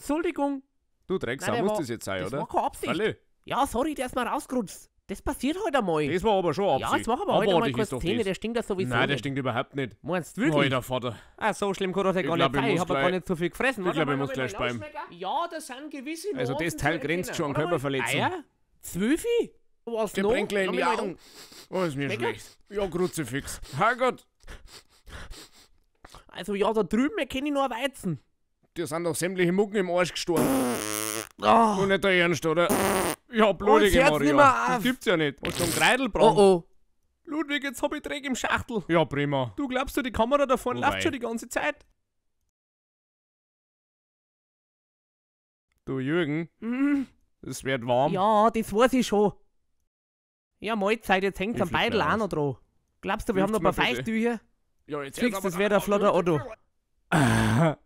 Entschuldigung. Du Drecksau, Nein, der muss war- das jetzt sein, Das oder? war keine Absicht. Alle. Ja, sorry, der ist mal rausgerutscht. Das passiert heute einmal. Das war aber schon Absicht. Ja, jetzt machen wir heute mal Abartig keine ist doch Szene, das. der stinkt ja sowieso Nein, der nicht. stinkt überhaupt nicht. Meinst du wirklich? Alter Vater. Ah, so schlimm kann das ja Ich gar glaub, nicht ich sein. Ich muss hab ja gar gleich- nicht so viel gefressen. Ich Warte glaub, mal, ich muss warte gleich mal, speiben. Ja, das sind gewisse Also das Nuancen Teil zu grenzt erkennen. schon an Warte mal. Körperverletzung. Eier? Zwölfi? Was Der noch? bringt gleich in die Lass mich mal Augen. Oh, ist mir Schmeckt schlecht. Ja, Kruzifix. Herrgott, Also ja, da drüben erkenne ich nur einen Weizen. dir sind doch sämtliche Mucken im Arsch gestorben. Oh, Und nicht der Ernst, oder? Ja, blutige Oh, jetzt hört's Maria. nimmer auf. Das gibt's ja nicht. Hast du einen Kreidel oh. brauchen? oh. Ludwig, jetzt hab ich Dreck im Schachtel. Ja, prima. Du glaubst du, die Kamera da vorne Wobei. läuft schon die ganze Zeit? Du Jürgen, Hm. es wird warm. Ja, das weiß ich schon. Ja, Mahlzeit, jetzt hängt's Ich am flieg Beidel gleich auch aus. noch dran. Glaubst du, wir haben noch ein paar Hilft's mir bitte? Feuchttücher? Ja, jetzt Fix, hört's das aber wär der flotter Otto. auf.